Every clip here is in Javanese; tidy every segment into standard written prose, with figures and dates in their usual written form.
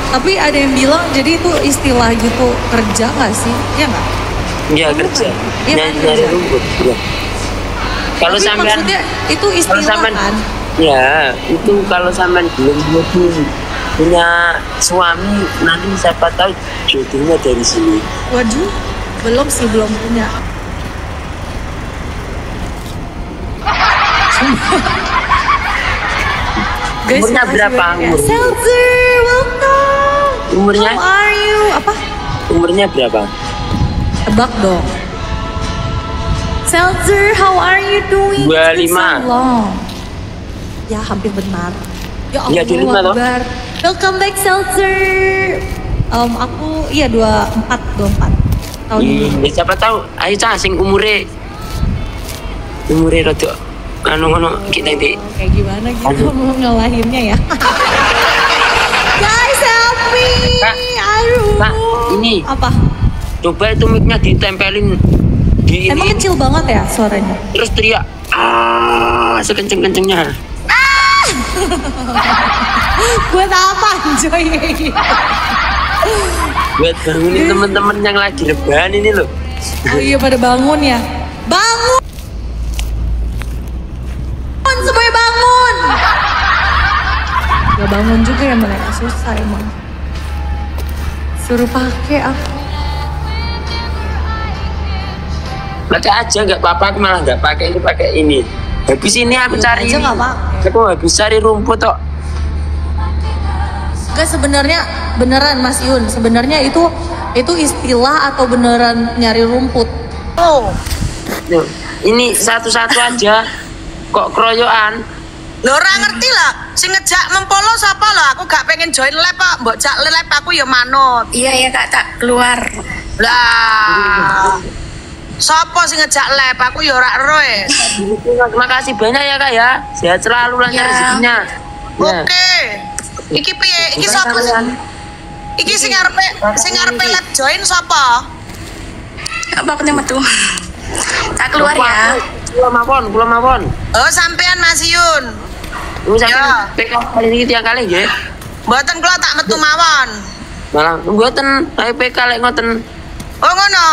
Tapi ada yang bilang jadi itu istilah gitu kerja nggak sih? Iya nggak? Iya kerja. Iya kan, Nyari rumput. Iya. Kalau sampean maksudnya itu istilah sampean, kan? Ya, itu kalau sampean belum punya suami, nanti siapa tahu jodohnya dari sini. Waduh, belum sih, belum punya. Guys, umurnya berapa? Seltzer, welcome. Umurnya? How are you? Apa? Umurnya berapa? Tebak dong. Seltzer, how are you doing? 25. So long. Ya, hampir benar. Ya Allah, ya, 25 toh. Welcome back Seltzer. Aku iya 24 tahun ini. Ya, siapa tahu ayo cah sing umure rada anu ngono kita nanti. Kayak gimana gitu mau ngelahinnya ya. Guys, help me. Kak, aduh. Kak, ini apa? Coba itu mic-nya ditempelin di ini. Emang kecil banget ya suaranya. Terus teriak ah sekenceng-kencengnya. Ah! Buat apa Joy? Buat bangunin teman-teman yang lagi rebahan ini loh. Oh iya pada bangun ya. Bangun! Semuanya bangun! Gak bangun juga ya mereka, susah emang. Suruh pakai aku. Pakai aja nggak apa-apa, aku malah nggak pakai ini, pakai ini. Habis ini aku cari. Aja nggak pakai. Aku habis cari rumput kok. Gak, sebenarnya beneran Mas Yun, sebenarnya itu istilah atau beneran nyari rumput? Oh. Ini satu-satu aja. Kok keroyokan? Lho ora ngerti lah, sing ngejak mempolo sapa lho, aku gak pengen join lab kok, mbok jak lab aku ya manut. Iya ya Kak, tak keluar. Lah. Sapa sing ngejak lab, aku ya ora ero e. Terima kasih banyak ya Kak ya. Sehat selalu, lancar ya rezekinya. Oke. Iki piye? Iki sapa? Iki sing arepe lab join sapa? Apa aku metu. Tak keluar ya. Kula mawon, Oh, sampean Mas Yun. Sampean PK kali ini tiang kali nggih. Mboten kula tak metu mawon. Malah mboten, ayo PK lek ngoten. Oh ngono.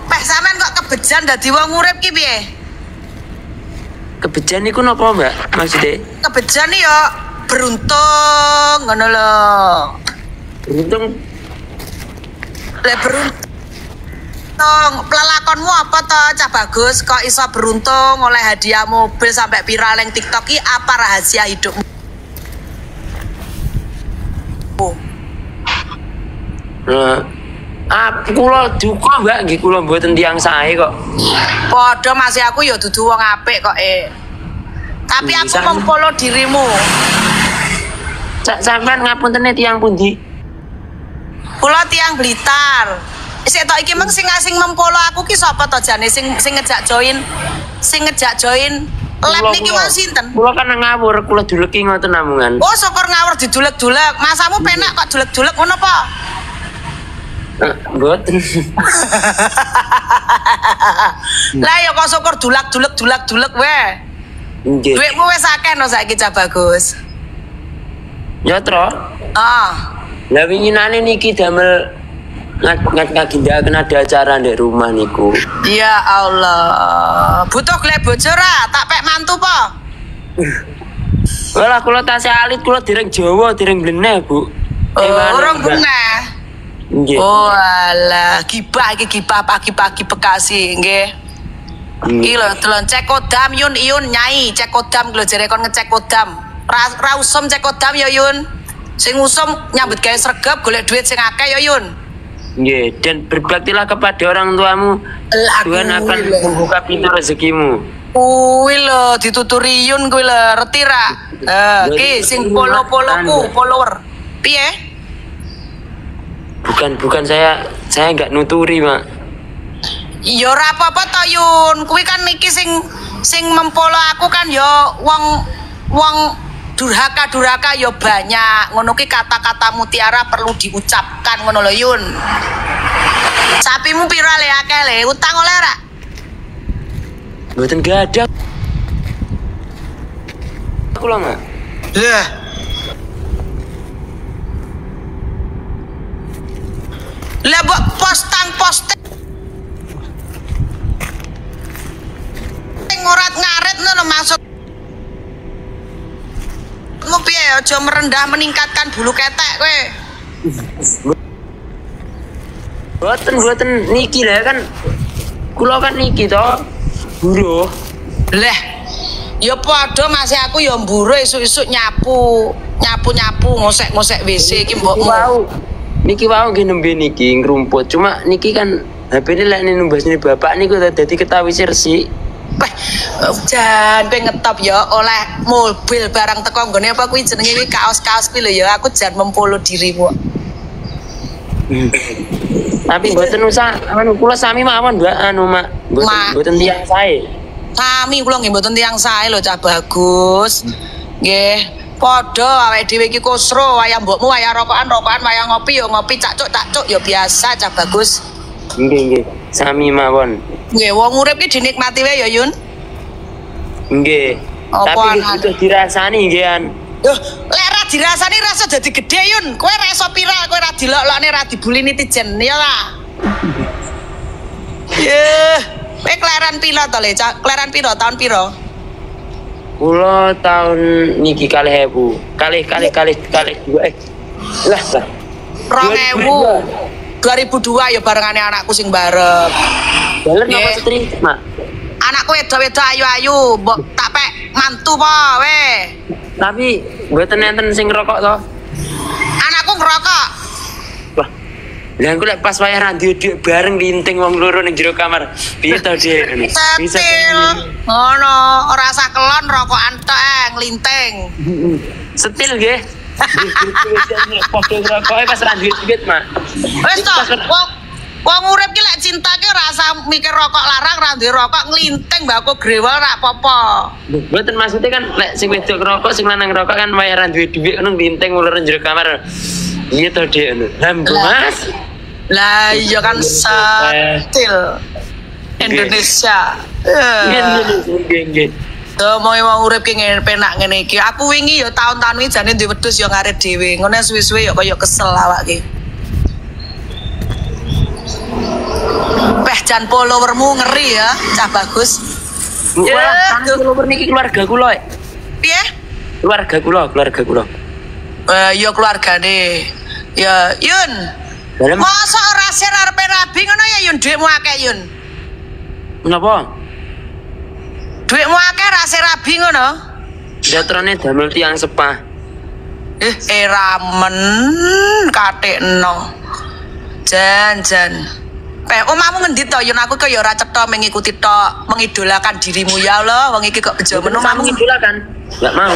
Peh sampean kok kebejan dadi wong urip ki piye? Kebejan niku napa, Mbak? Maksudnya? Kebejan ya beruntung ngono lho. Beruntung. Lek beruntung. Pelelakonmu apa toh Cah Bagus kok iso beruntung oleh hadiah mobil sampai viral yang TikTok ki, apa rahasia hidupmu? Nah, kula duka Mbak nggih, kula mboten tiyang sae kok. Padha masih aku ya dudu wong apik kok eh. Tapi aku memfollow dirimu. Sampean ngapuntene tiyang pundi? Kula tiyang Blitar. Sik tok iki meng sing asing mempolo aku ki sapa to jane sing ngejak join, sing ngejak join lab niki wong sinten? Kula kan ngawur, kula duleki ngoten namungan. Oh, syukur ngawur didulek-dulek. Masamu penak kok dulek-dulek ngono apa? Mboten. Lah ya kok syukur dulak-dulek dulak-dulek wae. Nggih. Duitmu wis akeh no saiki Cah Bagus. Ya tro. Ah. Lah winginane niki damel ngagindaken ada acara ndek rumah niku. Ya Allah. Butuh golek bojo ra? Tak pek mantu po? Walah kula tasih alit, kula dereng Jawa, dereng bleneh, Bu. Oh, urung bleneh. Nggih. Oh alah, gibah iki gibah pagi-pagi Bekasi nggih. Iki lho delon cek kodam Yun Yun nyai, cek kodam lho jere kon ngecek kodam. Ra usum cek kodam ya Yun. Sing usum nyambut gawe sregep golek duit sing akeh ya Yun. Nggih, dan berbaktilah kepada orang tuamu. Tuhan akan membuka pintu rezekimu. Kuwi lho dituturi Yun kuwi lho, reti ra? Ki sing polo-poloku, follower. Piye? Bukan saya nggak nuturi, Mak. Ya ora apa-apa to Yun. Kuwi kan iki sing mempolo aku kan ya wong wong durhaka-durhaka ya banyak. Ngono ki kata-kata mutiara perlu diucapkan ngono lho Yun. Sapimu pira le akeh le? Utang oleh ra? Mboten gadah. Kula, Mak. Lah, Lah mbok postang-posting ngorat ngarit ngono maksudmu piye? Aja merendah meningkatkan bulu ketek kowe. Boten niki lah kan kula kan niki to buruh. Lah ya padha masih aku ya mburuh isuk-isuk nyapu ngosek-ngosek WC iki mbokmu. Niki wau nggih nembe niki ngrumput. Cuma niki kan HP-ne lek numbasne bapak niku dadi ketawis resik. Wah, jan kowe ngetop ya oleh mobil barang teko nggone apa kuwi jenenge kuwi kaos-kaos kuwi lho ya aku jan mempolo dirimu. Tapi mboten usah anu kula sami mawon Mbak anu Mak. Mboten tiyang sae. Sami kula nggih mboten tiyang sae lho cah bagus. Nggih. Padha awake dhewe iki kosro wayah mbokmu wayah rokokan-rokokan wayah ngopi ya ngopi cacuk-cacuk ya biasa cah bagus. Nggih nggih, sami mawon. Nggih, wong urip ki dinikmati wae ya Yun. Nggih. Tapi butuh dirasani nggih an. Loh, lek ra dirasani rasa dadi gedhe Yun. Kowe ra iso viral, kowe ra dilok-lokne ra dibully netizen ya ta. Yeh, kowe kelahiran piro to Le? Kelahiran piro tahun piro? Kula tahun niki 2000. Kalih dua lah lah. 2000. 2002 ya barengane anakku sing bareng. Dalem napa setri, Mak? Anakku wedok-wedok ayu-ayu, mbok tak pek mantu po we. Tapi mboten enten sing ngerokok to? Anakku ngerokok. Wah. Lah engko lek pas wayah ra duwe dhuwit bareng linting wong loro ning jero kamar. Piye to, Dik? Bisa ngono, ora usah kelon rokokan tok nglinting. Setil nggih. Padha ngerokoke pas ra duwe dhuwit, Mak. Wis to, wong urip ki lek cinta ki ora usah mikir rokok larang, ra duwe rokok nglinting mbako grewol ra apa-apa. Mboten maksudnya kan lek sing wedok ngerokok, sing lanang ngerokok kan wayah ra duwe dhuwit ngono nglinting loro jero kamar. Iya to, Dik. Lah Mas. Lah iya kan setil Indonesia. Nggih. Tuh mau wong urip ki ngene penak ngene iki. Aku wingi ya taun-taun iki jane duwe wedhus ya ngarit dhewe. Ngene suwe-suwe ya kaya kesel awak ki. Peh jan followermu ngeri ya, cah bagus. Wah, follower niki keluarga kula. Piye? Keluarga kula, keluarga kula. Ya keluargane. Ya, Yun. Masa ora share arepe rabi ngono ya Yun, dhuwitmu akeh Yun. Menapa? Dhuwitmu akeh ra share rabi ngono? Jatrane damel tiyang sepah. Ramen katekno. Jan jan. Omahmu ngendi to Yun? Aku kaya ora cetha mengikuti tok, mengidolakan dirimu ya Allah, wong iki kok bejo men omahmu mengidolakan. Enggak mau.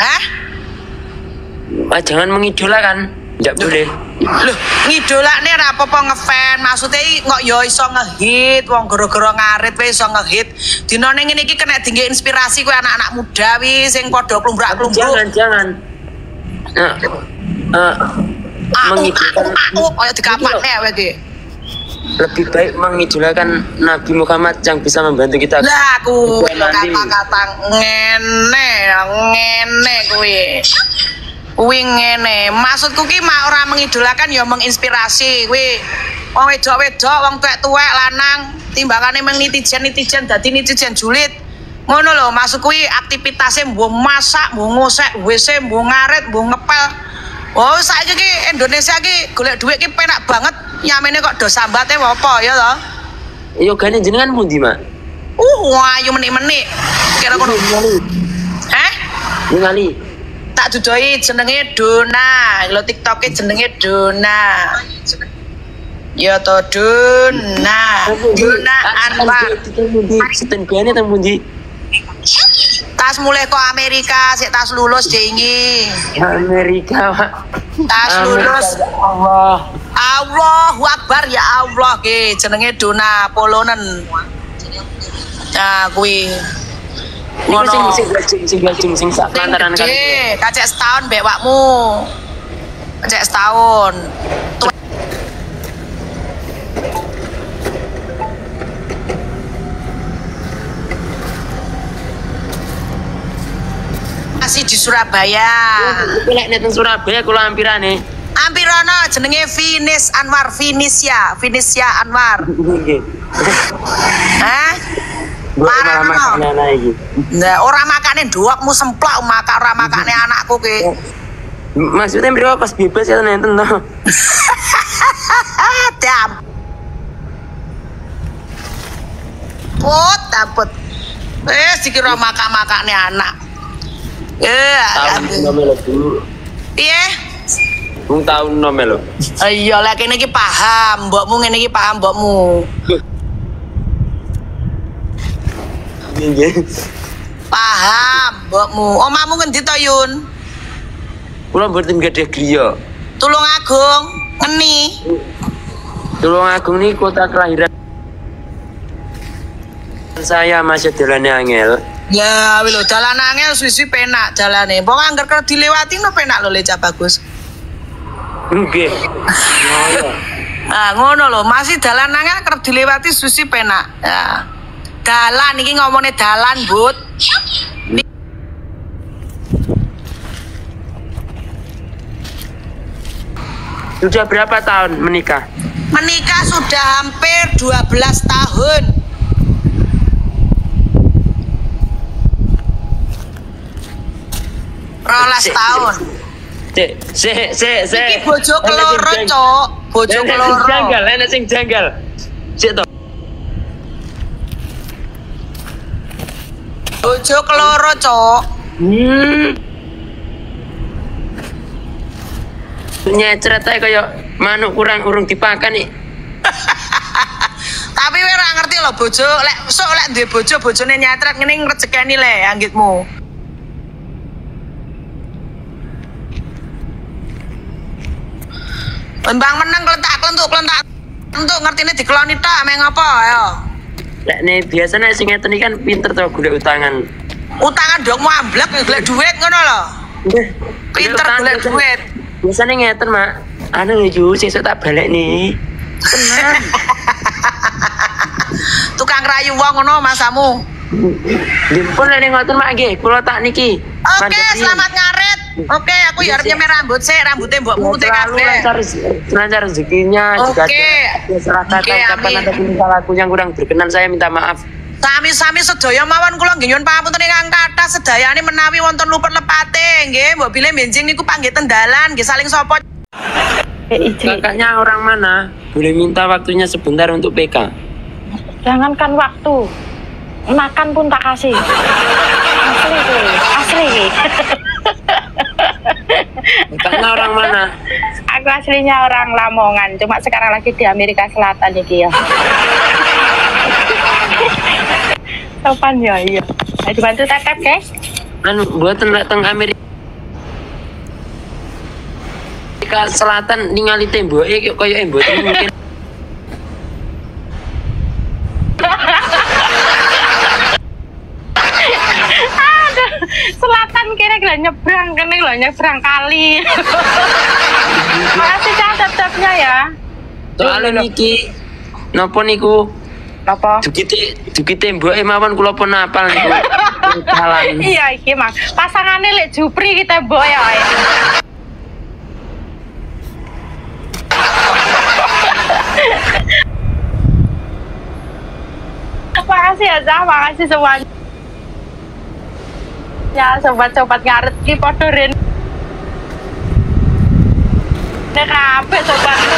Hah? Ah, jangan mengidolakan. Enggak boleh. Loh, ngidolakne ora apa-apa ngefan, maksudnya kok ya iso ngehit, wong gara-gara ngarit wae iso ngehit. Dinane ngene iki kena dingge inspirasi kowe anak-anak muda wi sing padha klumbrak-klumbruk. Jangan, jangan. Mengidolakan aku kaya dikapakne kowe iki. Lebih baik mengidolakan Nabi Muhammad yang bisa membantu kita. Lah aku kata-kata ngene, ngene kuwi. Kuwi ngene, maksudku ki ora mengidolakan ya menginspirasi kuwi. Wong wedok-wedok, wong tuwek-tuwek lanang timbangane meng netizen-netizen dadi netizen julid. Ngono lho, maksud kuwi aktivitasnya mbuh masak, mbuh ngosek WC, mbuh ngarit, mbuh ngepel. Oh, saiki ki Indonesia ki golek dhuwit ki penak banget, nyamene kok do sambate apa ya to? Yogane jenengan pundi, Mak? Ayu menik-menik. Kira kono. Hah? Ningali. Tak dudoi jenenge Dona. Lho TikToke jenenge Dona. Ya to Dona. Dona Anwar. Seten gane teng pundi? Tas mulai kok Amerika, sik tas lulus dingi. Amerika, Pak. Tas lulus. Allah. Allahu Akbar ya Allah ki jenenge Dona Polonen. Nah kuwi. Ngono sing sing sak lantaran kan. Kacek setahun mbek wakmu. Kacek setahun. Masih di Surabaya. Lek nek teng Surabaya kula ampirane. Ampirono jenenge Finis Anwar, Finisia, Finisia Anwar. Nggih. Hah? Malah makane anak iki. Nah, ora makane ndokmu semplok maka ora makane anakku ki. Maksudnya mriko pas bebas ya nenten to. Dam. Put, dapet. Dikira maka-makane anak. Tahun nome lho, Bu. Piye? Wong tahun nome lho. Iya, lek kene iki paham, mbokmu ngene iki paham mbokmu. Nggih. Paham mbokmu. Omamu ngendi to, Yun? Kula mboten gadhah griya. Tulungagung, ngeni. Tulungagung niki kota kelahiran saya, masih dalane angel. Ya, lho dalan angel suwi-suwi penak dalane. Pokoke angger kerep dilewati no penak lho Cak Bagus. Nggih. Ah, ngono lho, masih dalan angel kerep dilewati suwi-suwi penak. Ya. Dalan iki ngomongnya dalan, Bud. Sudah berapa tahun menikah? Menikah sudah hampir 12 tahun. Rolas tahun. Se. Iki bojo keloro, Cok. Bojo keloro. Janggal, enek sing janggal. Sik to. Bojo keloro, Cok. Nyecret ae kaya manuk kurang urung dipakan nih. Tapi kowe ora ngerti lho bojo, lek sok lek duwe bojo, bojone nyetret ngene ngrejekeni le anggitmu. Lembang meneng klentak klentuk klentak entuk ngertine dikeloni tok ame ngopo ayo. Lek ne biasane sing ngeten iki kan pinter to golek utangan. Utangan ndokmu amblek golek duit ngono lho. Pinter golek duit. Biasane ngeten, Mak. Anu lho Yu, sesuk tak balik nih. Tenang. Tukang rayu wong ngono masamu. Nggih pun lek ngoten Mak nggih, kula tak niki. Oke, selamat ngaret. Oke, aku ya arep nyemer rambut sik, rambutnya mbokmu putih kabeh. Lancar rezekinya. Oke. Salah kata ucapan atau tingkah laku yang kurang berkenan saya minta maaf. Sami-sami sedaya mawon kula nggih nyuwun pangapunten ingkang kathah sedayane menawi wonten luput lepate nggih, mbok bilih benjing niku panggih tendalan nggih saling sapa. Kakaknya orang mana? Boleh minta waktunya sebentar untuk PK? Jangankan waktu, makan pun tak kasih. Asli, asli. Kakaknya orang mana? Aku aslinya orang Lamongan, cuma sekarang lagi di Amerika Selatan iki ya. Sopan ya, iya. Ayo dibantu tetep, guys. Anu, buatan lek teng Amerika Selatan ningali temboke kaya mboten mungkin. Aduh, selatan kira-kira nyebrang kene lho, nyebrang kali. Makasih Cak tap-tapnya ya. Soale niki napa niku? Apa? Duki temboke mawon kula pun apal niku. Dalan. Iya iki Mang. Pasangane lek Jupri iki tembok ya. Makasih ya Cak, makasih semuanya. Ya sobat-sobat ngaret iki padha rene. Nek kabeh sobatku.